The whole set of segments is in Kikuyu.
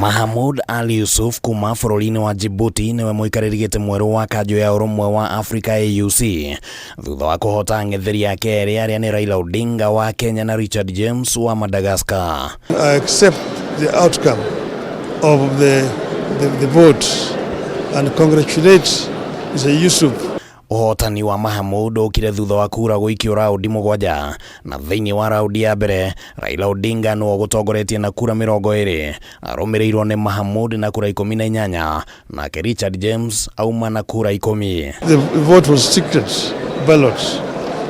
Mahamud Ali Yusuf kuma bũrũri-inĩ wa Djibouti nĩwe mũikarĩri gĩtĩ mwerũ wa kanjũ ya ũrũmwe wa Afrika AUC thutha wa kũhota ang'etheri ake erĩ arĩa nĩ Raila Odinga wa Kenya na Richard James wa Madagascar. I accept the outcome of the vote and congratulate Mr. Yusuf. Ũhotani wa Mahamud ũkire thutha wa kura gũikio raundi 7, na thĩinĩ wa raundi ya mbere Raila Odinga nĩwe ũgũtongoretie na kura 20, arũmĩrĩirwo nĩ Mahamud na kura 18, nake Richard James auma na kura 10. The vote was secret ballot,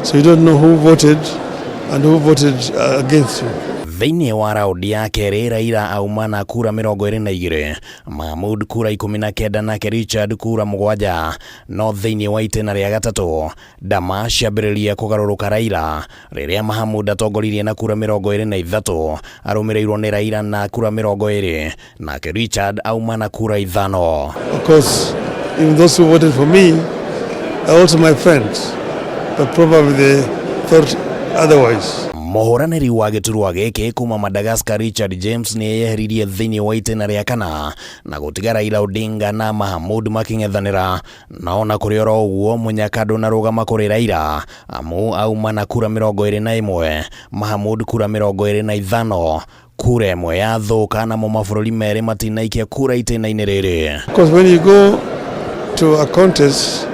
so you don't know who voted and who voted against you. Thĩinĩ wa raundi ya kerĩ Raila auma na kura 22, Mahmud kura 19, nake Richard kura 7. No thĩinĩ wa itĩna rĩa gatatũ ndama ciambĩrĩria kũgarũrũka Raila rĩrĩa Mahamud atongoririe na kura 23, arũmĩrĩirwo nĩ Raila na kura 20, nake Richard auma na kura 5. Of course, even those who voted for me are also my friends, but probably they thought otherwise. Mũhũranĩri wa gĩturwa gĩkĩ kuma Madagascar Richard James nĩ eyeheririe thĩinĩ wa itĩna rĩa kana na gũtiga Raila Odinga na Mahamud makĩng'ethanĩra. Na ona kũrĩ oro ũguo, mũnyaka ndũnarũgama kũrĩ Raila amu auma na kura 21, Mahamud kura 25, kura ĩmwe yathũka, namo mabũrũri merĩ matinaikia kura itĩna-inĩ rĩrĩ. Because when you go to a contest,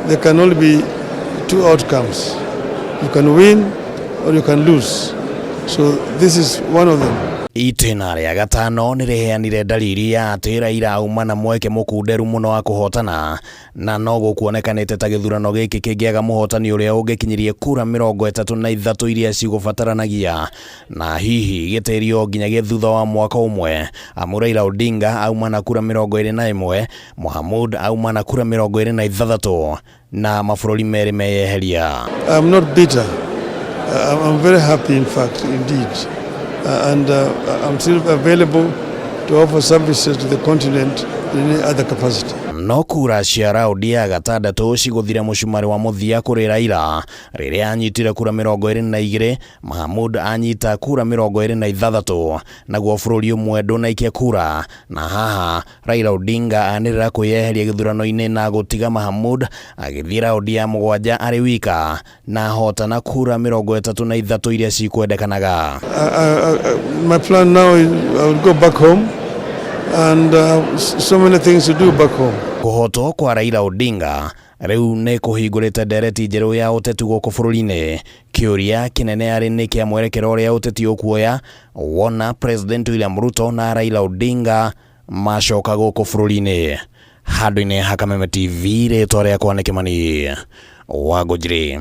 there can only be two outcomes. You can win or you can lose. So this is one of them. Itĩna rĩa gatano nĩ rĩheanire dalili ya atĩ Raila auma na mweke mũkunderu mũno wa kũhotana, na no gũkuonekanĩte ta gĩthurano gĩkĩ kĩngĩaga mũhotani ũrĩa ũngĩkinyirie kura 33 iria cigũbataranagia, na hihi gĩtĩrio nginyagia thutha wa mwaka ũmwe, amu Raila Odinga auma na kura 21, Mohamud auma na kura 26, na mabũrũri merĩ meyeheria. I'm not bitter. I'm very happy, in fact, indeed. And I'm still available to offer services to the continent in any other capacity. No kura cia raundi ya gatandatũ cigũthire mũcumarĩ wa mũthia kũrĩ Raila rĩrĩa anyitire kura 22, Mahamud anyita kura 26, naguo bũrũri ũmwe ndũnaikia kura, na haha Raila Odinga anĩrĩra kwĩyeheria gĩthurano-inĩ na gũtiga Mahamud agĩthiĩ raundi ya 7 arĩ wika na ahotana kura 33 iria cikwendekanaga. My plan now is I will go back home and so many things to do back home. Kũhotwo kwa Raila Odinga rĩu nĩ kũhingũrĩte ndereti njerũ ya ũteti gũkũ bũrũri-inĩ. Kĩũria kĩnene arĩ nĩ kĩa mwerekero ũrĩa ũteti ũkuoya wona President William Ruto na Raila Odinga macoka gũkũ bũrũri-inĩ. Handũ-inĩ ha Kameme TV, rĩtwa rĩakwa nĩ Kĩmani wa Ngũnjiri.